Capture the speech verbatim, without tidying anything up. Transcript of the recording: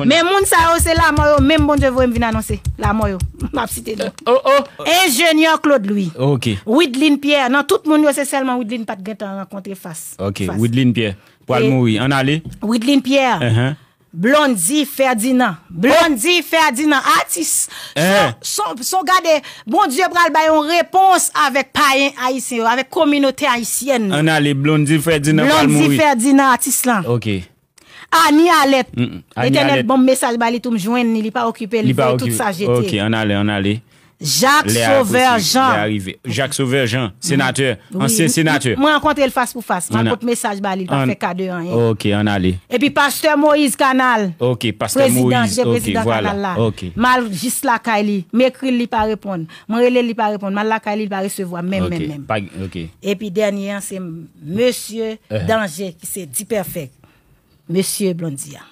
Men moun sa yo, se lanmò yo menm Bondye voye m vin anonse. Lanmò yo. M ap site non. Oh, oh. Enjenyè Claude Louis. Ok. Widline Pierre. Nan tout moun yo, se sèlman Widline pa t gentan rankontre fas. Ok. Fas. Widline Pierre. Pral E- mouri. Ann ale. Widline Pierre. Uh-huh. Blondy Ferdinand. Blondy Ferdinand, atis. Eh. Son, son, son gade, Bondye pral bay yon repons avèk payen ayisyen yo, avèk kominote ayisyèn. Ann ale. Blondy Ferdinand pral Blondy mouri. Ferdinand, atis lan. Ok. Ani Alèt. Mm, mm. Ani Letènèl Alèt. Ban m mesaj ba li tou, m jwenn li, li pa okipe, li Li pa voye tout okipe. sa jete. Ok, ann ale, ann ale. Jacques Lè a Sauveur posib, Jean. Lè a rive. Jacques Sauveur Jean, senatè. Wi. Ansyen senatè. Mwen rankontre l fas pou fas. Mwen Ann- pot mesaj ba li, li pa ann- fè kado anyen. Ok, ann ale. Epi pastè Moïse Kanal. Ok, pastè Prezidan, Moïse. se Ok, prezidan vwala. Kanal la. Ok. M al jis lakay li. M ekri l, li pa reponn. Mwen rele l, li pa reponn. M al lakay li, li pa resevwa. Menm, Ok. menm, menm. Pa, ok. Epi dènye an, se Mesye Uh-huh. Danje, ki se Dipèfèk. Mesye Blondy a.